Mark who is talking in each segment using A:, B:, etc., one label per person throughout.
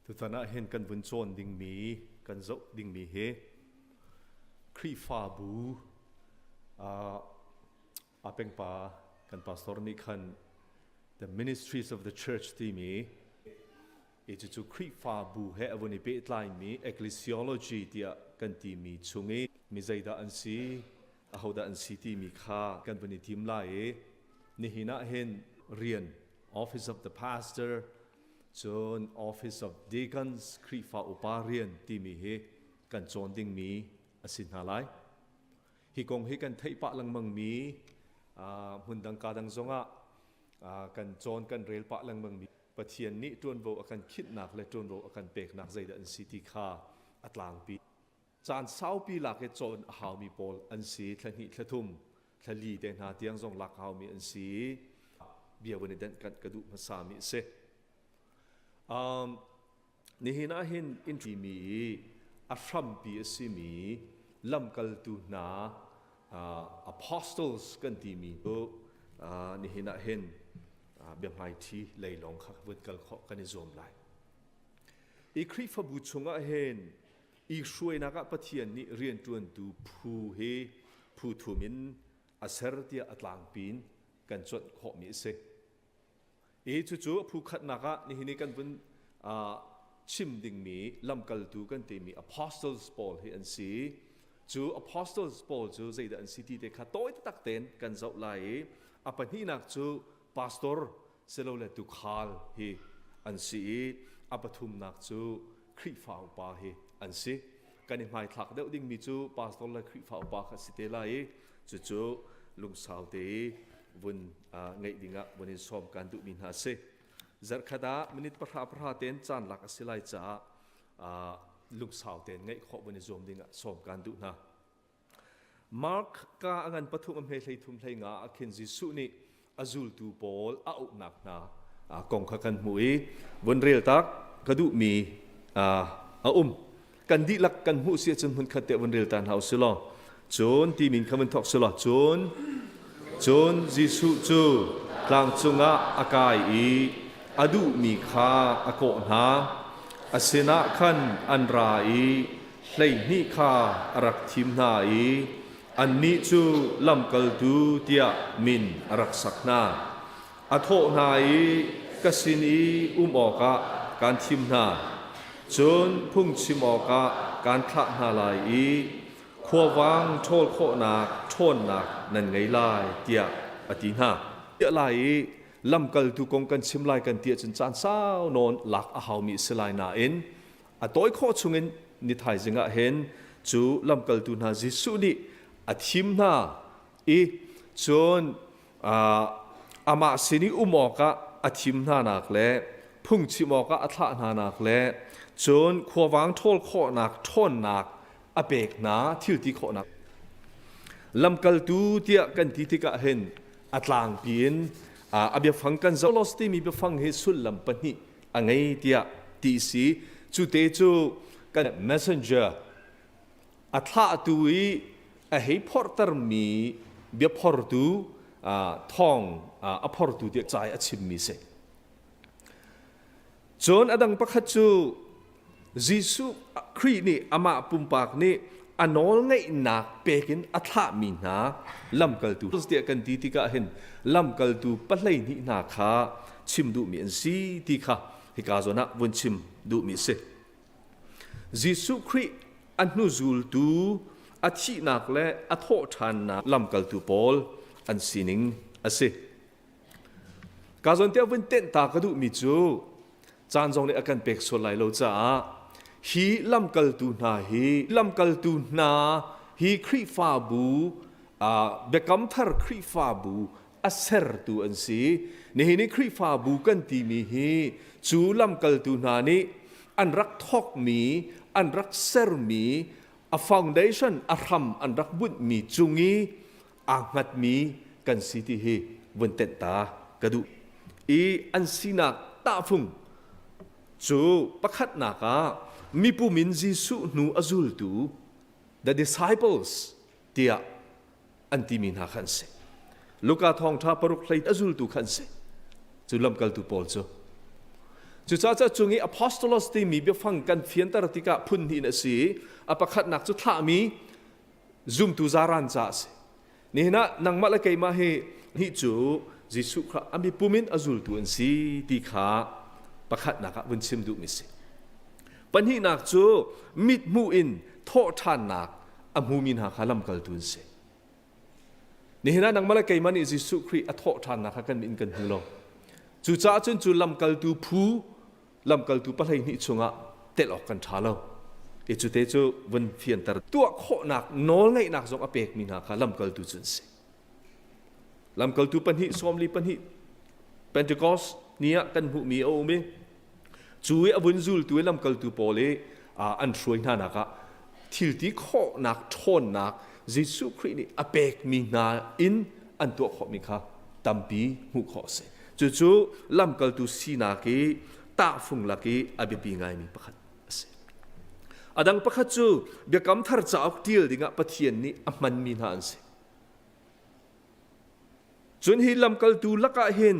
A: Tutan ah hin kan vun cawn dingmi, kan zoh dingmi hi Khrihfabu a pengpa kan pastor nih khan The Ministries of the Church timi i cucu Khrihfabu he a vun i pehtlaimi ecclesiology tiah kan timi chung i mi zeidah an si, ahodah an si timi kha kan vun i tim lai i nihin ah hin rian Office of the Pastor Cun Office of Deacons Khrihfa upa rian timi hi kan cawn dingmi a si hna lai. Hi kong hi kan theih pah lengmangmi hmun dang ka dang zongah kan cawn kan rel pah lengmangmi Pathian nih ṭuanvo a kan khinhnak le ṭuanvo a kan peknak zeidah an si ti kha a tlangpi. Caan saupi lak i cawn a haumi pawl an si. Thla hnih, thla thum, thla li te hna tiang zong lak haumi an si. Bia vun i denh kanh ka duh hmasami a si. Nihin ah hin in mi i a hrampi a simi lamkaltu hna apostles kan timi cu nihin ah hin biahmaiṭhi lei lawng kha vun kal khawh kan i zuam lai. I Khrihfabu chungah hin i hruainak ah Pathian nih rianṭuantu phu hi phu thum in a ser tiah a tlangpi in kan cuanh khawhmi a si. I cucu phu khatnak ah nihin i kan vun chim dingmi lamkaltu kan timi apostles pawl hi an si. Cu apostles pawl cu zeidah an si ti te kha tawi taktak tein kan zoh lai i a pahnihnak cu pastor silole tuukhal hi an si i a pathumnak cu Khrihfa upa hi an si. Kan i hmaithlak deuh dingmi cu pastor le Khrihfa upa kha si te lai i cucu lungsau te i vun ngeih dingah vun in sawm kan duhmi hna a si. Zarhkhat ah minute pahra pahra tein caan lak a si lai caah lungsau tein ngeih khawh vun i zuam dingah sawm kan duh hna. Mark ka a ngan pathum a hme hlei thum hlei nga ah khin Jesuh nih a zultu pawl a auhnak hna kong kha kan hmuh i vun rel tak ka duhmi a um. Kan dihlak kan hmuh si ahcun hmunkhat te vun rel ta hna usih law cun ti min kha vun thawk si law cun cun Jesuh cu tlang cungah a kai i a duhmi kha a kawh hna. A sinah khan an ra i 12 kha a rak thim hna i annih cu lamkaltu tiah min a rak sak hna. A thawh hna i ka sin i um awkah kaan thim hna. Cun phungchim awkah kaan thlah hna lai i khuavang ṭhawl khawhnak ṭhawnnak nan ngei lai tiah a ti hna. Tiah lai i lamkaltu kong kan chim lai kan ti ahcun caan sau nawn lak a haumi a si lai nain A tawi khawh chungin ni thaizing ah hin cu lamkaltu hna Jesuh nih a thim hna i cun amah sin i um awkah a thim hnanak le phungchim awkah a thlah hnanak le cun khuavang ṭhawl khawhnak ṭhawnnak a pek hna thil ti khawhnak lamkaltu tiah kan ti tikah hin a tlangpi in a biafang kan zoh timi biafang hi sullam pahnih a ngei tiah ti si cu te cu kan messenger a thlahtu i a hei phorhtermi biaphortu thawng a phortu tiah cai a chimmi si cun a dang pakhat cu Jesuh Khrih nih amah pumpak nih a nawl ngeihnak pek in a thlahmi hna lamkaltu tiah kan ti tikah hin lamkaltu pahlei hnih hna kha chim duhmi an si ti kha hika zawn ah vun chim duhmi a si. Jesuh Khrih a hnuzultu a thihnak le a thawhṭhannak lamkaltu pawl an sining a si. Ka zawn tiah vun tenh ta ka duhmi cu caan zong nih a kan pek sual lai lo caah hi lamkaltu hna hi lamkaltu hna hi Khrihfabu biakam thar Khrihfabu a sertu an si. Nihin i Khrihfabu kan timi hi cu lamkaltu hna nih an rak thawkmi, an rak sermi, a foundation, a hram an rak bunhmi cung i aa hngatmi kan si ti hi vun tenh ta ka duh. I an sinak tahfung cu pakhatnak ah mipum in Jesuh hnu a zultu the disciples tiah an timi hna kha an si. Luka thawngṭha paruk hlei a zultu kha an si. Cu lamkaltu pawl cu. Cucaah cung i apostolos timi biafang kan fianter tikah phun hnih in a si i a pakhatnak cu thlahmi zumtu zaran ca a si. Nihin ah nangmah le keimah hi hnih cu Jesuh kha a mipum in a zultu an si ti kha pakhatnak ah vun chim duhmi si. Pahnihnak cu mithmuh in thawhṭhannak a hmumi hna kha lamkaltu an si. Nihin ah nangmah le keimah nih Jesuh Khrih a thawhṭhannak kha kan in kan hmu lo. Cucaah cun cu lamkaltu phu lamkaltu 12 chungah tel awk kan ṭha lo. I cu te cu vun fianter tuah khawhnak nawlngeihnak zong a pekmi hna kha lamkaltu cu an si. Lamkaltu pahnih 42 Pentecost ni ah kan hmuhmi a um i cu i a vun zultu i lamkaltu pawl i an hruai hna nak ah thilti khawhnak ṭhawnnak Jesuh Khrih nih a pekmi hna in an tuah khawhmi kha tampi hmuh khawh a si. Cucu lamkaltu sinak i tahfung lak i a biapi ngaimi pakhat a si. A dang pakhat cu Biakam Thar cauk ṭial dingah Pathian nih a hmanmi hna an si. Cun hi lamkaltu lakah hin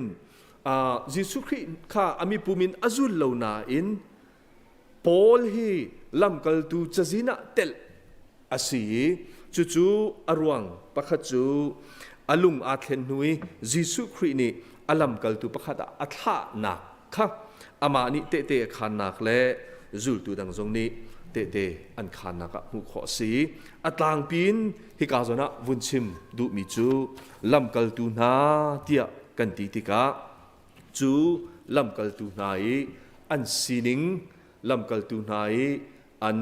A: Jesuh Khrih kha a mipum in a zul lo nain Paul hi lamkaltu cazin ah telh a si i cucu a ruang pakhat cu a lung aa thlen hnu i Jesuh Khrih nih a lamkaltu pakhat ah a thlahnak kha amah nih tehte a khaannak le zultu dang zong nih tehte an khaannak ah hmuh khawh a si. A tlangpi in hika zawn ah vun chim duhmi cu lamkaltu hna tiah kan ti tikah cu lamkaltu hna i an sining, lamkaltu hna i an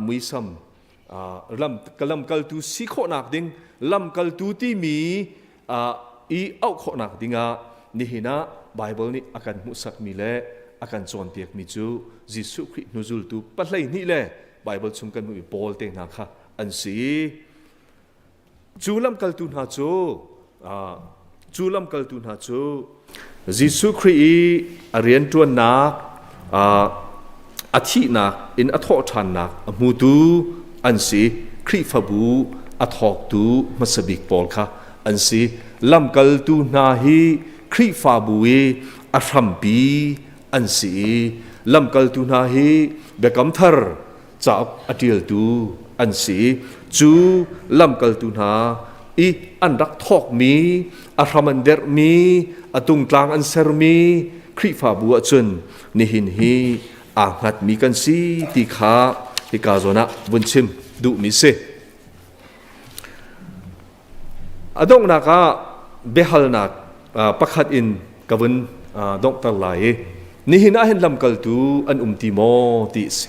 A: muisam lam lamkaltu si khawhnak ding lamkaltu timi i auh khawhnak dingah nihin ah Baibal nih a kan hmuhsakmi le a kan cawnpiakmi cu Jesuh Khrih hnuzultu 12 le Baibal chung kan hmuhmi Paul te hna kha an si. Cu lamkaltu hna cu cu lamkaltu hna cu Jesuh Khrih i a rianṭuannak a thihnak in a thawhṭhannak a hmutu an si. Khrihfabu a thawktu hmasa bik pawl kha an si. Lamkaltu hna hi Khrihfabu i a hrampi an si i lamkaltu hna hi Biakam Thar cauk a ṭialtu an si i cu lamkaltu hna i an rak thawkmi a hram an derhmi a tungtlang an sermi Khrihfabu ahcun nihin hi aa hngatmi kan si ti kha hika zawn ah vun chim duhmi si. A donghnak ah biahalnak pakhat in ka vun donghter lai i nihin ah hin lamkaltu an um ti maw ti a si.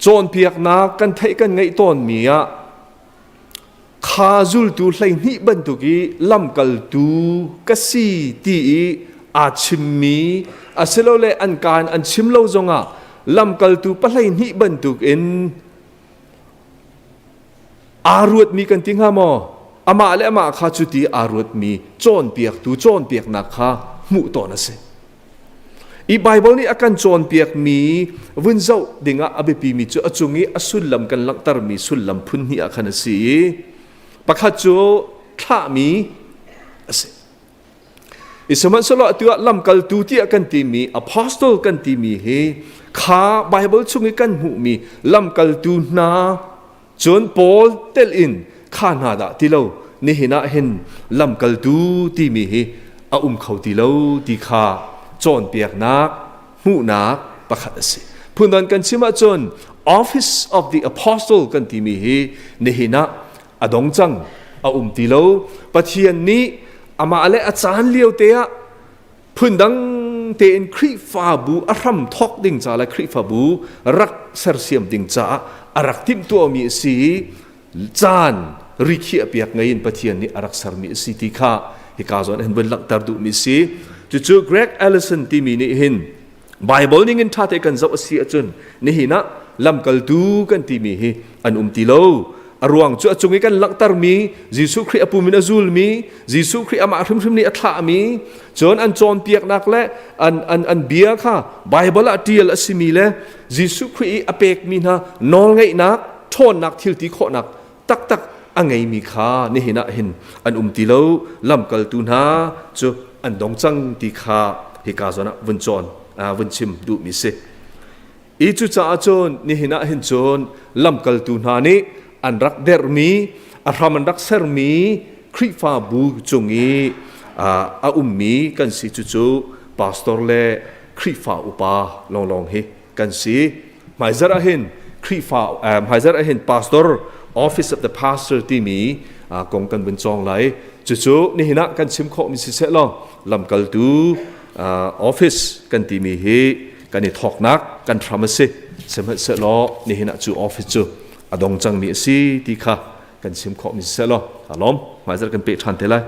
A: Cawnpiaknak kan theih kan ngeih tawnmi ah kha zultu 12 bantuk i lamkaltu ka si ti i aa chimmi asilole an kaan an chim lo zongah lamkaltu 12 bantuk in Aa ruatmi kan ti hnga maw? Amah le amah kha cuti aa ruatmi cawnpiaktu cawnpiaknak kha hmuh tawn a si. I Baibal nih a kan cawnpiakmi vun zoh dingah a biapimi cu a cung i a sullam kan langhtermi sullam phun hnih ah khan a si i pakhat cu thlahmi a si. I sihmanhsehlaw atu ah lamkaltu tiah kan timi apostle kan timi hi kha Bible chung i kan hmuhmi lamkaltu hna cun Paul telh in kha hna dah ti lo nihin ah hin lamkaltu timi hi a um kho ti lo ti kha cawnpiaknak hmuhnak pakhat a si. Phundang kan chim ahcun office of the apostle kan timi hi nihin ah a dong cang a um ti lo Pathian nih amah le a caan lio te ah phundang tein Khrihfabu a hram thawk ding ca le Khrihfabu rak sersiam ding caah a rak timhtuahmi a si i caan rikhiah piak ngei in Pathian nih a rak sermi a si ti kha hika zawn hin vun langhter duhmi a si cucu Greg Allison timi nih hin Bible ning in ṭhate kan zoh a si ahcun nihin ah lamkaltu kan timi hi an um ti lo. A ruang cu a cung i kan langhtermi Jesuh Khrih a pum in a zulmi Jesuh Khrih amah hrimhrim nih a thlahmi cun an cawnpiaknak le an, an, an bia kha Bible ah ṭial a simi le Jesuh Khrih i a pekmi hna nawlngeihnak ṭhawnnak thilti khawhnak taktak a ngeimi kha nihin ah hin an um ti lo lamkaltu hna cu an dong cang ti kha hika zawn ah vun cawn vun chim duhmi si. I cucaah cun nihin ah hin cun lamkaltu hna nih an rak derhmi, a hram an rak sermi Khrihfabu cung i a ummi kan si cucu pastor le Khrihfa upa lawnglawng hi kan si. Hmaizarh ah hin Khrihfa hmaizarh ah hin pastor office of the pastor timi kong kan vun cawng lai. Cucu nihin ah kan chim khawhmi siseh law lamkaltu office kan timi hi kan i thawknak kan hram a si. Sihmanhsehlaw nihin ah cu office cu a dong cangmi a si ti kha kan chim khawhmi siseh law a lawm. Hmaizarh kan peh ṭhan te lai.